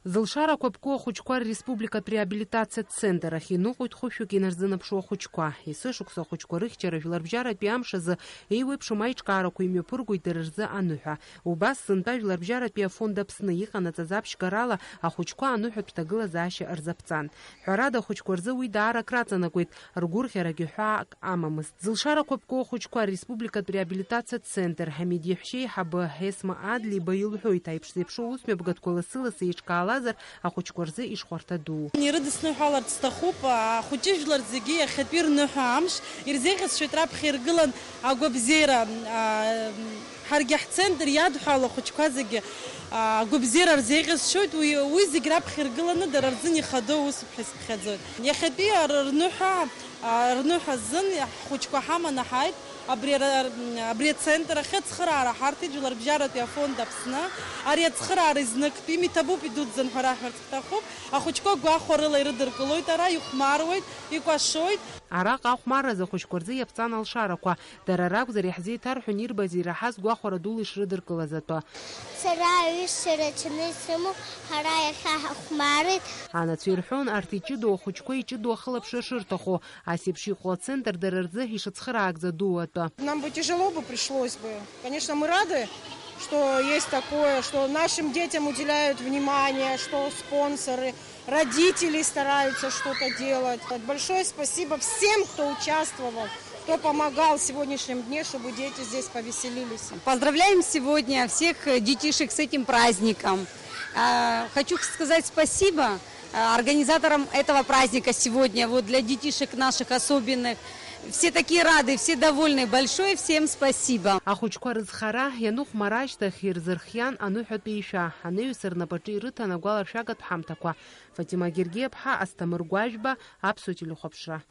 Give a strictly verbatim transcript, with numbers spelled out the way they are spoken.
Зылшарақәа ԥку ахәыҷқәа рреспубликатә реабилитациатә центр ахь иныҟәоит хәышәҩык инарзынаԥшуа ахәыҷқәа. Есышықәса ахәыҷқәа рыхьчара жәларбжьаратәи амш азы еиуеиԥшым аиҿкаарақәа имҩаԥыргоит дара рзы аныҳәа. Убас сынтәа жәларбжьаратәи афонд Аԥсны иҟанаҵаз аԥшьгарала ахәыҷқәа аныҳәатә ҭагылазаашьа рзаԥҵан. Ҳәарада, ахәыҷқәа рзы уи даара акраҵанакуеит, ргәырӷьарагьы ҳәаак амамызт. Зылшарақәа ԥку ахәыҷқәа республикатә реабилитациатә центр Ҳамид иаҳәшьеиҳабы Есма Адлиба илҳәоит, аиԥш зеиԥшу аусмҩаԥгатәқәа лассы-лассы еиҿкаалазар, ахәыҷқәа рзы ишхәарҭа ду. Ирыдысныҳәаларц сҭахуп, ахәыҷы жәлар зегьы иахьатәи рныҳәа амш ирзеиӷьасшьоит раԥхьа иргылан агәабзиара, а, ҳаргьы ҳцентр иадҳәало ахәыҷқәа зегьы, а, агәабзиара рзеиӷьасшьоит, уи, уи зегь раԥхьа иргыланы дара рзын ихадоу усуп ҳәа исыԥхьаӡоит. Иахьатәи р-, рныҳәа, а, рныҳәа азын ҳхәыҷқәа ҳаманы ҳааит. Абри ара-, абри ацентр ахь ацхыраара ҳарҭеит Жәларбжьаратәи афонд Аԥсны. Ари ацхыраара изныктәим, иҭабуп идуӡӡан ҳәа раҳәарц ҳҭахуп. Ахәыҷқәа гәахәарыла ирыдыркылоит ара, ихәмаруеит, икәашоит. Араҟа ахәмарразы ахәыҷқәа рзы иаԥҵан алшарақәа. Дара ракәзар, иаҳзеиҭарҳәон ирбаз ираҳаз гәахәара дула ишрыдыркылаз атәы. Сара аҩызцәа рацәаны исымоуп, ҳара иахьа ҳахәмарит. Анацәа ирҳәон, арҭ иҷыдоу ахәыҷқәа иҷыдоу ахылаԥшра шырҭаху, ас еиԥш иҟоу ацентр дара рзы ишыцхыраагӡа дуу атәы. Нам бы тяжело бы пришлось бы. Конечно, мы рады, что есть такое, что нашим детям уделяют внимание, что спонсоры, родители стараются что-то делать. Большое спасибо всем, кто участвовал, кто помогал в сегодняшнем дне, чтобы дети здесь повеселились. Поздравляем сегодня всех, э, детишек с этим праздником. А, хочу сказать спасибо, э, организаторам этого праздника сегодня, вот для детишек наших особенных. Все такие рады, все довольны. Большое всем спасибо. Ахәыҷқәа рызхара ианыхәмара ашьҭахь ирзырхиан аныҳәатәи ишәа. Анаҩс рнапаҿы ирыҭан агәаларшәагатә ҳамҭақәа. Фатима Гергиаԥҳа, Асҭамыр Гәажәба, Аԥсуа телехәаԥшра.